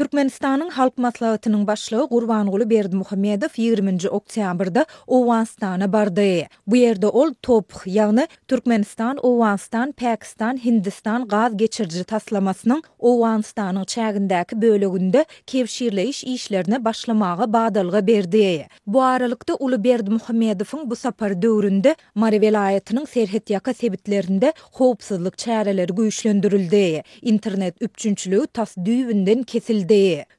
Türkmenistanyň Halk Maslahatynyň Başlygy Gurbanguly Berdimuhamedow ýigriminji oktýabrda Owganystana bardy. Bu ýerde ol TOPH, ýagny Türkmenistan, Owganystan, Päkistan, Hindistan gaz geçiriji taslamasynyň Owganystanyň çägindäki böleginde kebşirleýiş işlerine başlamaga badalga berdi. Bu aralykda, uly Berdimuhamedowyň bu sapary döwründe Mary welaýatynyň serhetýaka sebitlerinde howpsuzlyk çäreleri güýçlendirildi, internet üpjünçiligi tas düýbünden kesildi.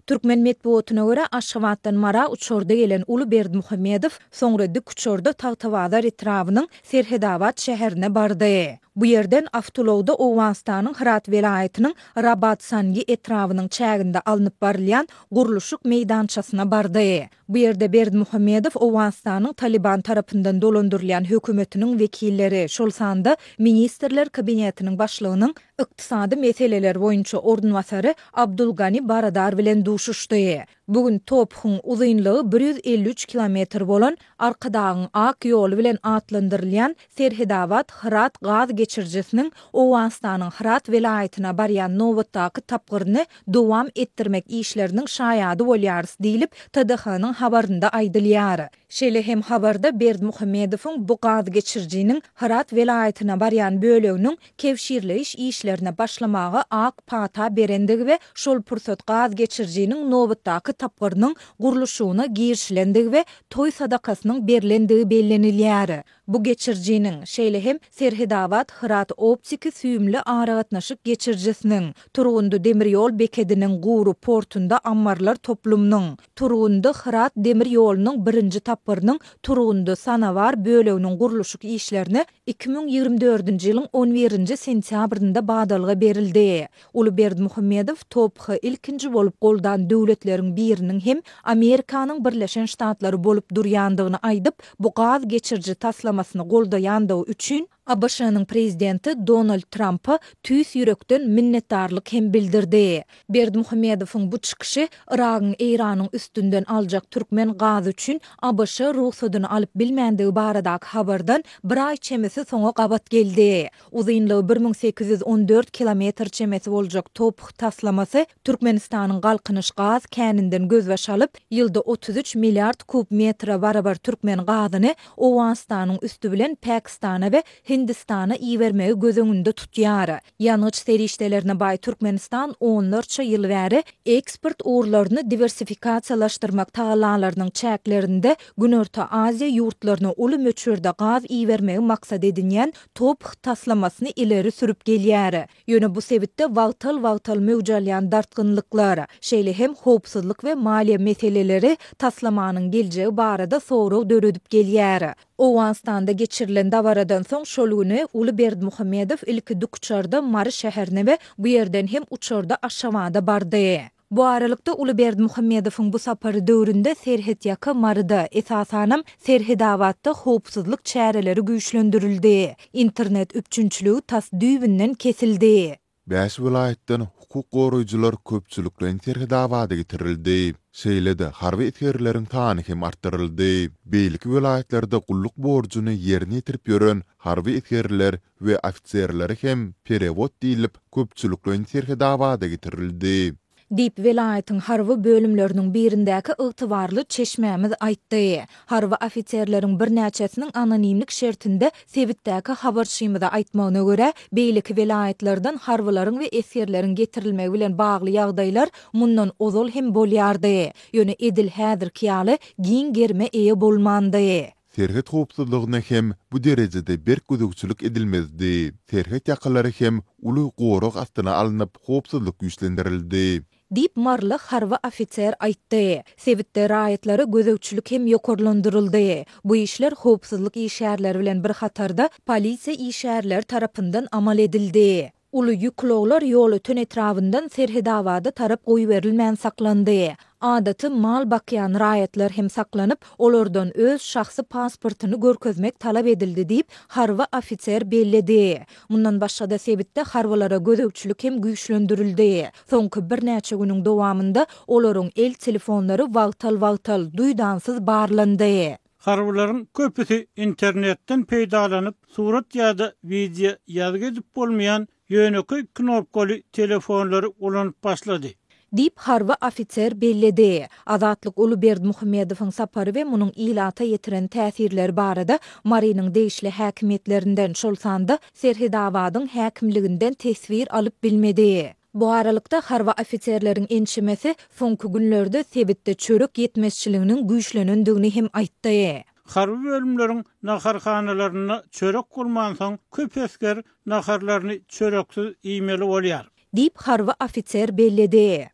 Türkmen metbugatyna görä, Aşgabatdan Mara uçarda gelen uly Berdimuhamedow soňra dikuçarda Tagtabazar etrabynyň Serhedabat şäherine bardy. Bu ýerden awtoulagda Owganystanyň Hyrat welaýatynyň Rabat-Sangi etrabynyň çäginde alnyp barylýan gurluşyk meýdançasyna bardy. Bu ýerde Berdimuhamedow Owganystanyň Talyban tarapyndan dolandyrylýan hökümetiniň wekilleri, şol sanda Ministrler Kabinetiniň başlygynyň ykdysady meseleler boýunça orunbasary Abdul Gani Baradar bilen duşuşdy. Bu gün TOPH-yň uzynlygy 153 kilometr bolan Arkadagyň ak ýoly bilen atlandyrylýan Serhedabat-Hyrat gaz geçirijisiniň Owganystanyň Hyrat welaýatyna barýan nobatdaky tapgyryny dowam etdirmek işleriniň şaýady bolýarys diýlip, TDH-nyň habarynda aýdylýar. Şeýle hem habarda Berdimuhamedowyň bu gaz geçirijiniň Hyrat welaýatyna barýan böleginiň kebşirleýiş işlerine başlamaga ak pata berendigi we şol pursat gaz geçirijiniň nobatdaky tapgyrynyň gurluşygyna girişilendigi we toý sadakasynyň berlendigi bellenilýär. Bu geçirijiniň, şeýle hem Serhedabat-Hyrat optiki süýümli aragatnaşyk geçirijisiniň, Turgundy demir ýol bekediniň gury portunda ammarlar toplumynyň, Turgundy-Hyrat demir ýolunyň birinji tapgyrynyň Turgundy-Sanabar böleginiň gurluşyk işlerine 2024-nji ýylyň on birinji sentýabrynda badalga berildi. Uly Berdimuhamedow TOPH-y ilkinji bolup goldan döwletleriň biriniň hem Amerikanyň Birleşen Ştatlary bolup durýandygyny aýdyp, bu gaz geçiriji taslamasyny goldaýandygy üçin ABŞ-nyň prezidenti Donald Trampa tüýs ýürekden minnetdarlyk hem bildirdi. Berdimuhamedowyň bu çykyşy Yragyň Eýranyň üstünden aljak türkmen gazy üçin ABŞ rugsadyny alyp bilmändigi baradaky habardan bir aý çemesi soňa gabat geldi. Uzynlygy 1814 kilometr çemesi boljak TOPH taslamasy Türkmenistanyň Galkynyş gaz käninden gözbaş alyp, ýylda 33 milliard kub metre barabar türkmen gazyny Owganystanyň üsti bilen Päkistana we Hindistana ibermegi göz öňünde tutýar. Ýangyç serişdelerine baý Türkmenistan onlarça ýyl bäri eksport ugurlaryny diwersifikasiýalaşdyrmak tagallalarynyň çäklerinde Günorta Aziýa ýurtlaryna uly möçberde gaz ibermegi maksat edinýän TOPH taslamasyny ileri sürüp gelýär. Ýöne bu sebitde wagtal-wagtal möwç alýan dartgynlyklar, şeýle hem howpsuzlyk we maliýe meseleleri taslamanyň geljegi barada sorag döredip gelýär. Owganystanda geçirilen dabaradan soň şol güni uly Berdimuhamedow ilki dikuçarda Mary şäherine we bu ýerden hem uçarda Aşgabada bardy. Bu aralykda, uly Berdimuhamedowyň bu sapary döwründe serhetýaka Maryda, esasanam, Serhedabatda howpsuzlyk çäreleri güýçlendirildi. Internet üpjünçiligi tas düýbünden kesildi. Bäş welaýatdan hukuk goraýjylar köpçülikleýin Serhedabada getirildi. Şeýle-de, harby esgerleriň sany hem artdyryldy. Beýleki welaýatlarda gulluk borjuny ýerine ýetirip ýören harby esgerler we ofiserleri hem perewod diýlip, köpçülikleýin Serhedabada getirildi. Diýip, welaýatyň harby bölümleriniň birindäki ygtybarly çeşmämiz aýtdy. Harby ofiserleriň birnäçesiniň anonimlik şertinde sebitdäki habarçymyza aýtmagyna görä, beýleki welaýatlardan harbylaryň we esgerleriň getirilmegi bilen bagly ýagdaýlar mundan ozal hem bolýardy, ýöne edil häzirki ýaly giň gerime eýe bolmandy. Serhet howpsuzlygyna hem bu derejede berk gözegçilik edilmezdi. Serhet ýakalary hem uly gorag astyna alnyp, howpsuzlyk güýçlendirildi. Diýip, maryly harby ofiser aýtdy. Sebitde raýatlara gözegçilik hem ýokarlandyryldy. Bu işler howpsuzlyk işgärleri bilen bir hatarda polisiýa işgärleri tarapyndan amal edildi. Uly ýük ulaglar Ýolöten etrabyndan Serhedabada tarap goýberilmän saklandy. Adaty mal bakýan raýatlar hem saklanyp, olardan öz şahsy pasportyny görkezmek talap edildi diýip, harby ofiser belledi. Mundan başga-da sebitde harbylara gözegçilik hem güýçlendirildi. Soňky birnäçe günüň dowamynda olaryň el telefonlary wagtal-wagtal, duýdansyz barlandy. Harbylaryň köpüsi internetden peýdalanyp, surat ýa-da wideo ýazgy edip bolmaýan ýönekeý knopkaly telefonlary ulanyp başlady. Diýip, harby ofiser belledi. Azatlyk uly Berdimuhamedowyň sapary we munuň ilata ýetiren täsirleri barada Marynyň degişli häkimiýetlerinden, şol sanda Serhetabadyň häkimliginden teswir alyp bilmedi. Bu aralykda, harby ofiserleriň ençemesi soňky günlerde sebitde çörek ýetmezçiliginiň güýçlenendigini hem aýtdy. Harby bölümleriň naharhanalarynda çörek bolmansoň, köp esger naharlaryny çöreksiz iýmeli bolýar. Diýip, harby ofiser belledi.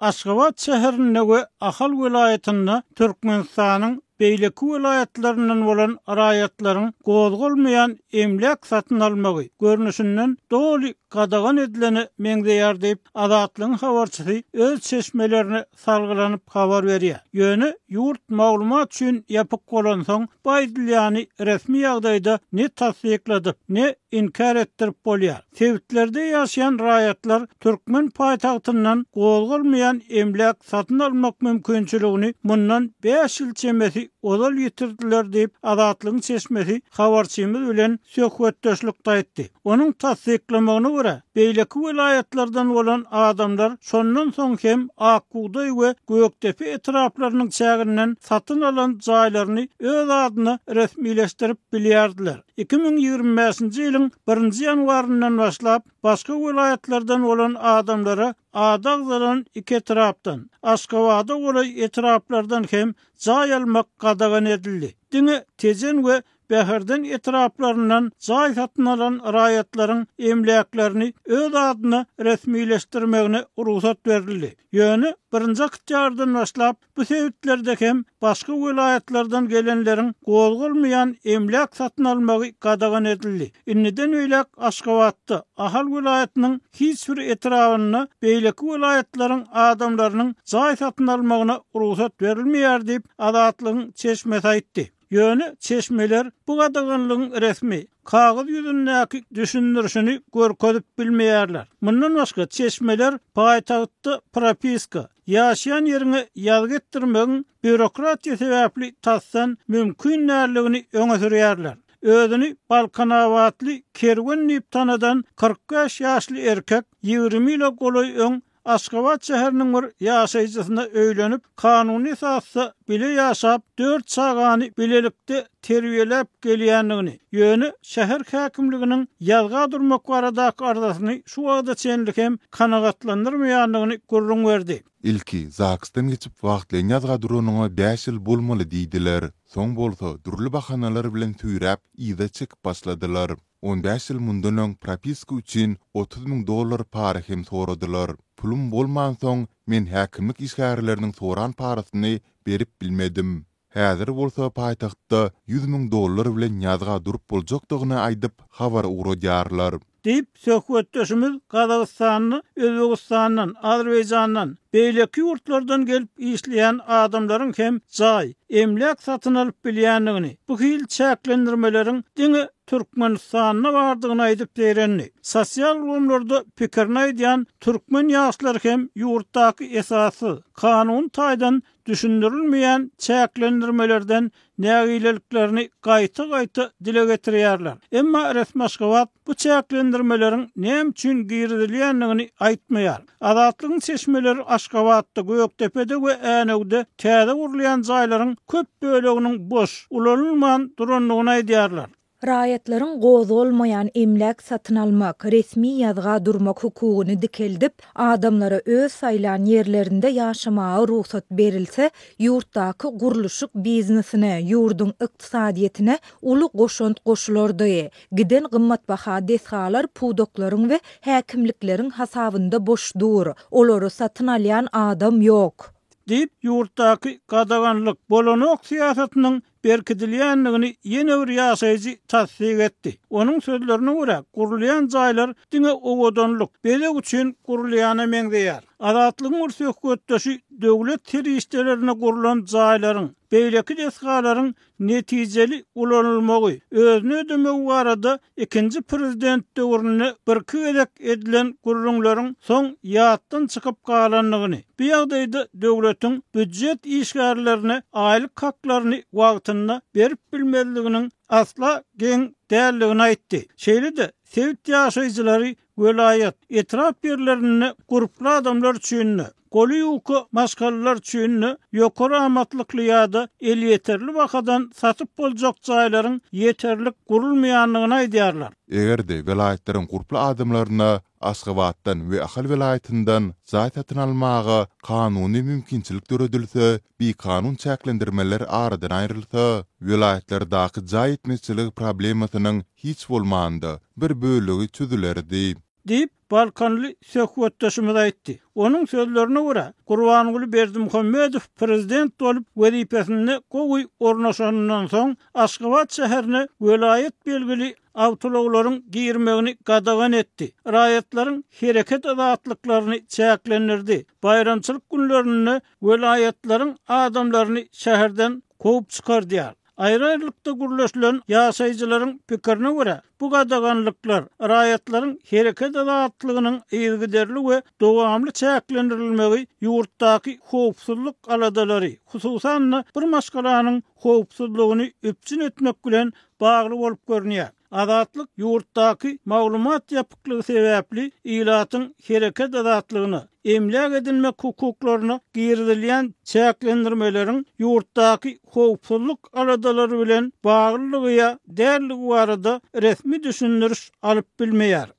Aşgabat şäherinde we Ahal welaýatynda Türkmenistanyň beýleki welaýatlaryndan bolan raýatlaryň gozgalmaýan emläk satyn almagy, görnüşinden, doly gadagan edilene meňzeýär diýip, Azatlygyň habarçysy öz çeşmelerine salgylanyp habar berýär. Ýöne ýurt maglumat üçin ýapyk bolansoň, bu aýdylýany resmi ýagdaýda ne tassykladyp, ne inkär etdirip bolýar. Sebitlerde ýaşaýan raýatlar türkmen paýtagtyndan gozgalmaýan emläk satyn almak mümkinçiligini mundan bäş ýyl çemesi ozal ýitirdiler diýip, Azatlygyň çeşmesi habarçymyz bilen söhbetdeşlikde aýtdy. Onuň tassyklamagyna görä, beýleki welaýatlardan bolan adamlar şondan soň hem Ak bugdaý we Gökdepe etraplarynyň çäginden satyn alan jaýlaryny öz adyna resmileşdirip bilýärdiler. 2025-nji ýylyň birinji ýanwaryndan başlap, başga welaýatlardan bolan adamlara ady agzalan iki etrapdan, Aşgabada golaý etraplardan hem jaý almak gadagan edildi. Diňe Tejen we Bäherden etraplaryndan jaý satyn alan raýatlaryň emläklerini öz adyna resmileşdirmegine rugsat berildi. Ýöne birinji oktýabrdan başlap, bu sebitlerde hem başga welaýatlardan gelenleriň gozgalmaýan emläk satyn almagy gadagan edildi. Indiden beýläk Aşgabatda, Ahal welaýatynyň hiç bir etrabynda beýleki welaýatlaryň adamlarynyň jaý satyn almagyna rugsat berilmeýär diýip, Azatlygyň çeşmesi aýtdy. Ýöne çeşmeler bu gadaganlygyň resmi, kagyz ýüzündäki düşündirişini görkezip bilmeýärler. Mundan başga, çeşmeler paýtagtda propiska, ýaşaýan ýeriňe ýazgy etdirmegiň býurokratiýa sebäpli tasdan mümkin däldigini öňe sürýärler. Özüni balkanabatly Kerwen diýip tanadan 45 ýaşly erkek 20 ýyla golaý öň Aşgabat şäheriniň bir ýaşaýjysyna öýlenip, kanuny esasda bile ýaşap, dört çagany bilelikde terbiýeläp gelýändigini, ýöne şäher häkimliginiň ýazga durmak baradaky arzasyny şu wagta çenli hem kanagatlandyrmaýandygyny gürrüň berdi. Ilki ZAGS-dan geçip wagtlaýyn ýazga duranyňa bäş ýyl bolmaly diýdiler. Soň bolsa dürli bahanalar bilen süýräp yza çekip başladylar. On bäş ýyl mundan öň propiska üçin 30 müň dollar para hem soradylar. Pulum bolmansoň, men häkimlik işgärleriniň soran parasyny berip bilmedim. Häzir bolsa paýtagtda 100 müň dollar bilen ýazga durup boljakdygyny aýdyp, habar ugradýarlar. Diýip, söhbetdeşimiz Gazagystanda Özbegistandan, Azerbaýjandan, beýleki ýurtlardan gelip işleýän adamlaryň hem jaý, emläk satyn alyp bilýändigini, bu hili çäklendirmeleriň diňe Türkmenistanda bardygyny aýdyp zeýrendi. Sosial ulgamlarda pikirini aýdýan türkmen ýaşlary hem ýurtdaky esassyz, kanuny taýdan düşündirilmeýän çäklendirmelerden nägileliklerini gaýta-gaýta dile getirýärler. Emma resmi Aşgabat bu çäklendirmeleriň näme üçin girizilýändigini aýtmaýar. Azatlygyň çeşmeleri Aşgabatda, Gökdepede we Änewde täze gurulýan jaýlaryň köp böleginiň boş, ulanylman durandygyny aýdýarlar. Raýatlaryň gozgalmaýan emläk satyn almak, resmi ýazga durmak hukugyny dikeldip, adamlara öz saýlan ýerlerinde ýaşamaga rugsat berilse, ýurtdaky gurluşyk biznesine, ýurduň ykdysadyýetine uly goşant goşulardy. Giden gymmatbaha desgalar pudaklaryň we häkimlikleriň hasabynda boş dur. Olary satyn alýan adam ýok. Diýip, ýurtdaky gadaganlyk, bolanok syýasatynyň berkidilýändigini ýene bir ýaşaýjy tassyk etdi. Onuň sözlerine görä, gurulýan jaýlar diňe owadanlyk, bezeg üçin gurulýana meňzeýär. Azatlygyň bir söhbetdeşi döwlet serişdelerine gurlan jaýlaryň, beýleki desgalaryň netijeli ulanylmagy, özüni ödemegi barada ikinji prezident döwründe birki gezek edilen gürrüňleriň soň ýatdan çykyp galandygyny, bu ýagdaýda döwletiň býujet işgärlerine aýlyk haklaryny wagtynda berip bilmezliginiň asla geň däldigini aýtdy. Şeýle-de, Sebit ýaşaýjylary welaýat, etrap ýerlerinde gurply adamlar üçin-de, goly ýuka maşgalalar üçin-de ýokary amatlykly ýa-da elýeterli bahadan satyp boljak jaýlaryň ýeterlik gurulmaýandygyny aýdýarlar. Eger-de welaýatlaryň gurply adamlaryna Aşgabatdan we Ahal welaýatyndan jaý satyn almaga kanuny mümkinçilik döredilse, bikanun çäklendirmeler aradan aýrylsa, welaýatlardaky jaý ýetmezçiligi problemasynyň hiç bolmanda bir bölegi çözülerdi. Diýip, balkanly söhbetdeşimiz aýtdy. Onuň sözlerine görä, Gurbanguly Berdimuhamedow prezident bolup wezipesinde gowy ornaşanyndan soň, Aşgabat şäherine welaýat belgili awtoulaglaryň girmegini gadagan etdi, raýatlaryň hereket azatlyklaryny çäklendirdi, baýramçylyk günlerinde welaýatlaryň adamlaryny şäherden kowup çykardýar. Aýry-aýrylykda gürleşilen ýaşaýjylaryň pikirine görä, bu gadaganlyklar raýatlaryň hereket azatlygynyň yzygiderli we dowamly çäklendirilmegi ýurtdaky howpsuzlyk aladalary, hususan-da, bir maşgalanyň howpsuzlygyny üpjün etmek bilen bagly bolup görünýär. Azatlyk ýurtdaky maglumat ýapyklygy sebäpli ilatyň hereket azatlygyna, emläk edinmek hukuklaryna girizilýän çäklendirmeleriň ýurtdaky howpsuzlyk aladalary bilen baglylygy ýa däldigi barada resmi düşündiriş alyp bilmeýär.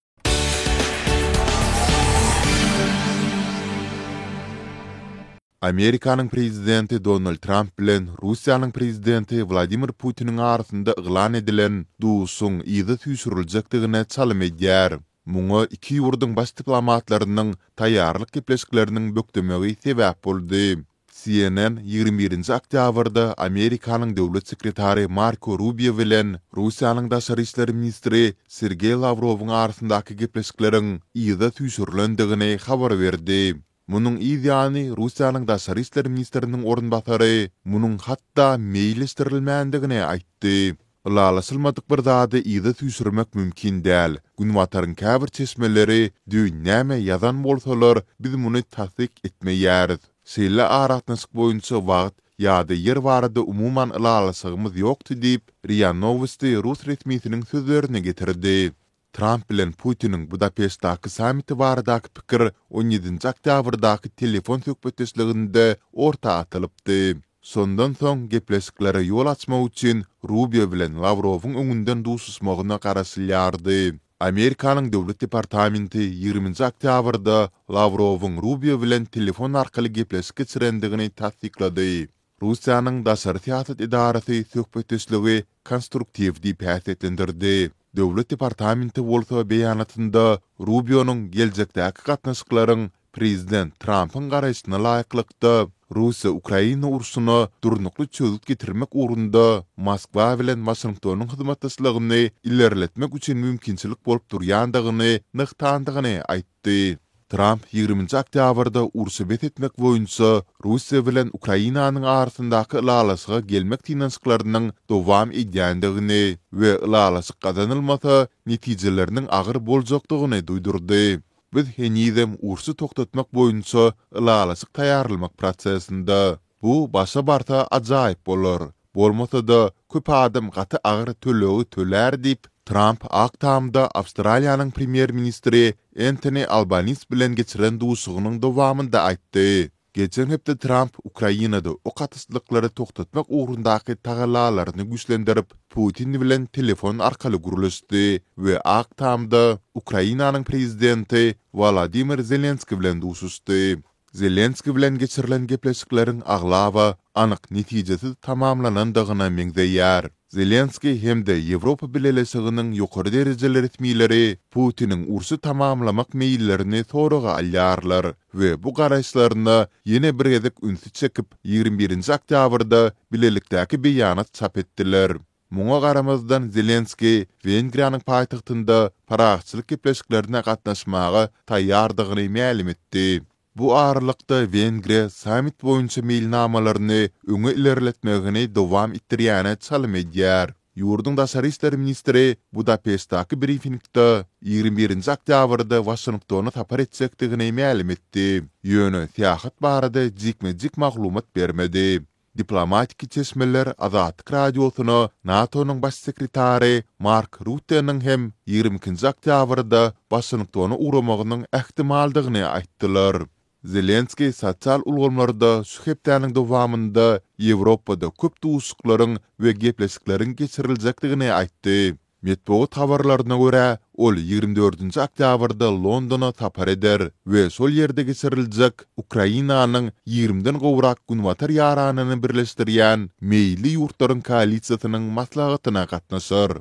Amerikanyň prezidenti Donald Tramp bilen Russiýanyň prezidenti Wladimir Putiniň arasynda yglan edilen duşuşygyň yza süýşüriljekdigine çalym edýär. Muňa iki ýurduň baş diplomatlarynyň taýýarlyk gepleşikleriniň bökdemegi sebäp boldy. CNN ýigrimi birinji oktýabrda Amerikanyň döwlet sekretary Marko Rubio bilen Russiýanyň daşary işler ministri Sergeý Lawrowyň arasyndaky gepleşikleriň yza süýşürilendigini habar berdi. Munuň yz ýany Russiýanyň daşary işler ministriniň orunbasary munuň hatda meýilleşdirilmändigini aýtdy. Ylalaşylmadyk bir zady yza süýşürmek mümkin däl. Günbataryň käbir çeşmeleri düýn näme ýazan bolsalar, biz muny tassyk etmeýäris. Şeýle aragatnaşyk boýunça wagt ýa-da ýer barada umuman ylalaşygymyz ýokdy diýip, RIA Nowosti rus resmisiniň sözlerini getirdi. Tramp bilen Putiniň Budapeştdaky sammiti baradaky pikir on ýedinji oktýabrdaky telefon söhbetdeşliginde orta atylypdy. Şondan soň gepleşiklere ýol açmak üçin Rubio bilen Lawrowyň öňünden duşuşmagyna garaşylýardy. Amerikanyň Döwlet departamenti ýigriminji oktýabrda Lawrowyň Rubio bilen telefon arkaly gepleşik geçirendigini tassyklady. Russiýanyň daşary syýasat edarasy söhbetdeşligi konstruktiw diýip häsiýetlendirdi. Döwlet departamenti bolsa beýanatynda Rubionyň geljekdäki gatnaşyklaryň prezident Trampyň garaýşyna laýyklykda, Russiýa-Ukraina urşuna durnukly çözgüt getirmek ugrunda Moskwa bilen Waşingtonyň hyzmatdaşlygyny ilerletmek üçin mümkinçilik bolup durýandygyny nygtandygyny aýtdy. Tramp ýigriminji oktýabrda urşy bes etmek boýunça Russiýa bilen Ukrainanyň arasyndaky ylalaşyga gelmek synanyşyklarynyň dowam edýändigini we ylalaşyk gazanylmasa, netijeleriniň agyr boljakdygyny duýdurdy. Biz henizem urşy togtatmak boýunça ylalaşyk taýýarlamak prosesinde. Bu başa barsa ajaýyp bolar. Bolmasa-da, köp adam gaty agyr tölegi tölär diýip, Tramp Ak Tamda Awstraliýanyň premýer-ministri Entoni Albanis bilen geçiren duşuşygynyň dowamynda aýtdy. Geçen hepde Tramp Ukrainada ok atyşlyklary togtatmak ugrundaky tagallalaryny güýçlendirip, Putin bilen telefon arkaly gürleşdi we Ak Tamda Ukrainanyň prezidenti Wolodymyr Zelenskiý bilen duşuşdy. Zelenskiý bilen geçirilen gepleşikleriň aglaba anyk netijesiz tamamlanandygyna meňzeýär. Zelenskiý hem-de Ýewropa Bileleşiginiň ýokary derejeli resmileri Putiniň urşy tamamlamak meýillerini soraga alýarlar we bu garaýyşlaryna ýene bir gezek ünsi çekip, 21-nji oktýabrda bilelikdäki beýanat çap etdiler. Muňa garamazdan, Zelenskiý Wengriýanyň paýtagtynda parahatçylyk gepleşiklerine gatnaşmaga taýýardygyny mälim etdi. Bu aralykda, Wengriýa sammit boýunça meýilnamalaryny öňe ilerletmegini dowam etdirýäne çalym edýär. Ýurduň daşary işler ministri Budapeştdaky brifingde 21-nji oktýabrda Waşingtona sapar etjekdigini mälim etdi, ýöne syýahat barada jikme-jik maglumat bermedi. Diplomatiki çeşmeler Azatlyk Radiosyna NATO-nyň Baş sekretary Mark Rutteniň hem 22-nji oktýabrda Waşingtona ugramagynyň ähtimaldygyny aýtdylar. Zelenskiý sosial ulgamlarda şu hepdäniň dowamynda Ýewropada köp duşuşyklaryň we gepleşikleriň geçiriljekdigini aýtdy. Metbugat habarlaryna görä, ol 24-nji oktýabrda Londona sapar eder we şol ýerde geçiriljek Ukrainanyň ýigrimiden gowrak günbatar ýaranyny birleşdirýän meýilli ýurtlaryň koalisiýasynyň maslahatyna gatnaşar.